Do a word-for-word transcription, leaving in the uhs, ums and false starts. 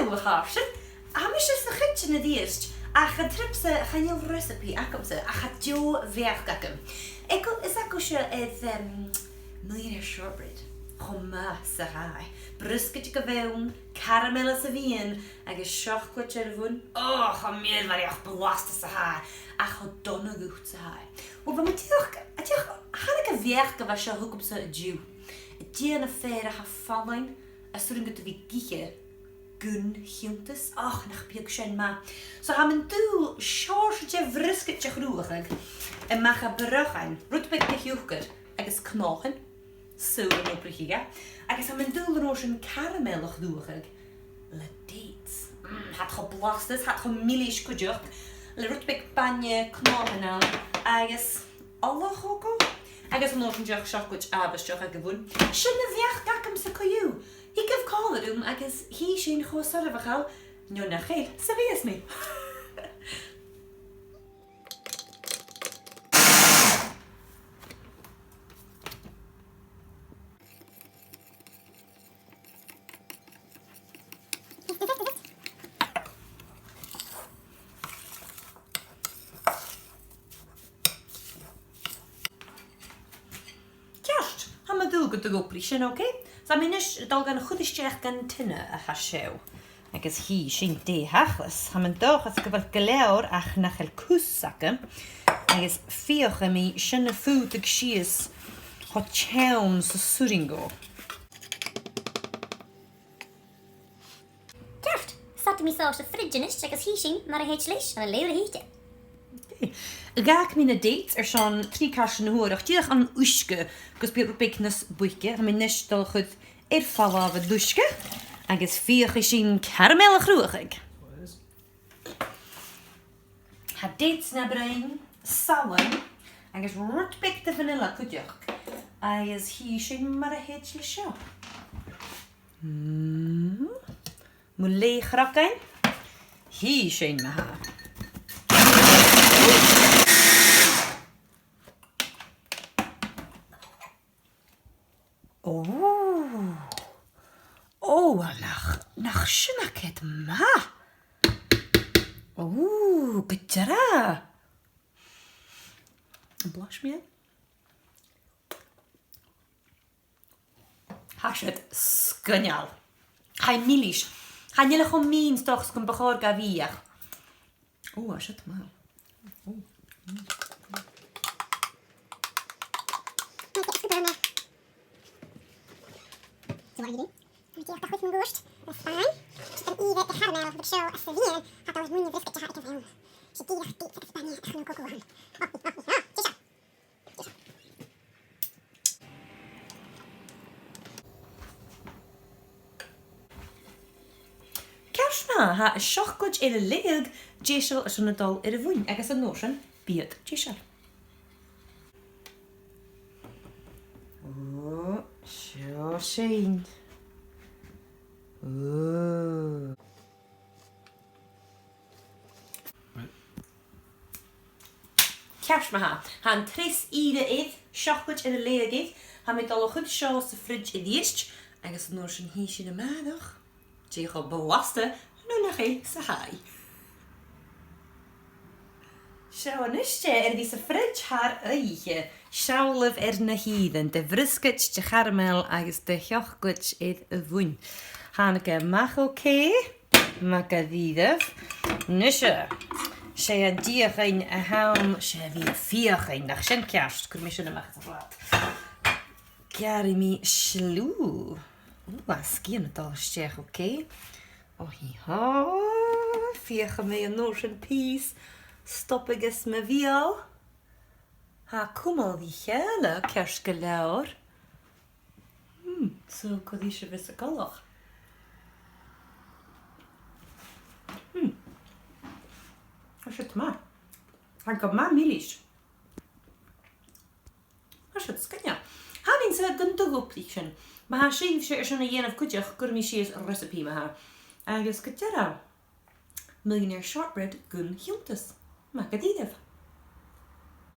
Uill, a chàirdean, tha mise sa chidsin a-rithist, ach an trip-sa chan eil recipe agamsa, ach tha deagh bheachd agam. Eagal, is eagal seo air, em, millionaire shortbread. Cho math 's a tha e. Briosgaid gu bheann, caramel sa mheadhan, agus seoclaid air a bhun. Ò, cho mìorbhaileach blasta 's a tha e, ach cho dona dhut 's a tha e. Uill, bha mi dìreach, dìreach, thàinig am beachd a bha seo thugamsa an-diugh. Dè na fir a tha fallain, as urrainn dhut a bhith ag ithe gun thiontas. Och, nach biodh sin math. So tha mi an dùil seòrsa de bhriosgaid a chruthachadh a-mach à brochan, rud beag de shiùcar agus cnothan, sùgh no bruichidh e, agus tha mi an dùil an uair sin caramel a chruthachadh le dates. Mm, tha iad cho blasta, tha iad cho milis cuideachd, le rud beag bainne, cnothan ann, agus ola choco, agus an uair sin dìreach seoclaid àbhaisteach aig a bhun. Sin a' bheachd agamsa co-dhiù. Thigibh còmhla rium agus chì sinn cho soirbheachail, no nach eil, 's a bhios mi. Ceart, tha mi an dùil gun do dh'obraich sin, ok? Tha mi a-nis a' dol gan a chur a-steach dhan tiona a tha seo. Agus chì sinn dè thachras. Tha mi an dòchas gu bheil gu leòr ach nach eil cus agam. Agus feuchaidh mi sin a phutadh sìos cho teann 's as urrainn dhomh. Ceart! Stadaidh mi seo sa fridge a-nis agus chì sinn mar a thèid leis ann an leabhar a thìde. Ok. Dh'fhàg mi na dates airson trì cairteal na h-uarach, dìreach ann an uisge, gus am bi iad rud beag nas buige. Tha mi a-nis a' dol a chur air falbh an uisge, agus feuchaidh sinn caramel a chruthachadh. Tha dates na broinn, salann, agus rud beag de vanilla cuideachd, agus chì sinn mar a thèid leis seo. Mm. Mu leth chrogain. Chì sinn ma-thà. Ò. Ò, uill, nach, nach sin agad math. Ò, gu dearbh. Am blais mi e? Tha siud sgoinneil. Tha e milis. Chan eil e cho mìn 's dòchas gum bu chòir dha bhith. Ò, tha siud math. Ò. Right, it's good on there. So what are you doing? I'm going to take off the whipping ghost. That's fine. Just an even the caramel, but show us the veal. Had those moon of biscuit to hide around. She did have deep for the spaniel, and cocoa on. Oh, oh, oh, oh. Ceart ma-thà, tha an seoclaid air a leaghadh deiseil airson a dhol air a mhuin, agus an uair sin, bidh iad deiseil. Ò, seo sinn. Ò. Ceart ma-thà. Tha an treas ìre air, seoclaid air a leaghadh air. Tha mi a' dol a chur seo sa fridge a-rithist, agus an uair sin chì sinn a-màireach dè cho blasta no nach eil 's a tha e. Seo a-nis e air a bhith sa fridge thar oidhche. Seallaibh air na h-ìrean de bhriosgaid, de charamel agus de sheoclaid air a mhuin. Thàinig e a-mach ok. Math dha-rìribh. Nise, 's e an deuchainn a th' ann, 's e a bhith a' feuchainn, nach sin ceart, cuiridh mi sin a-mach às a' phlàt. Gearraidh mi sliù. Ò, tha sgian a' dol a-steach, ok. Ò, hì hò. Feuchaidh mi an uair sin pìos. Stobadh às mo bheul. Tha e a' cumail ri chèile ceart gu leòr. Hmm, so cuiridh sibh às a' ghoileach. Hmm. Tha siud math. Tha e gu math milis. Tha siud sgoinneil. Tha mi an dòchas gun do dh'obraich sin. Ma tha sibhse airson a dhèanamh cuideachd, cuiridh mi sìos recipe ma-thà. Agus gu dearbh, millionaire shortbread gun thiontas. Math dha-rìribh.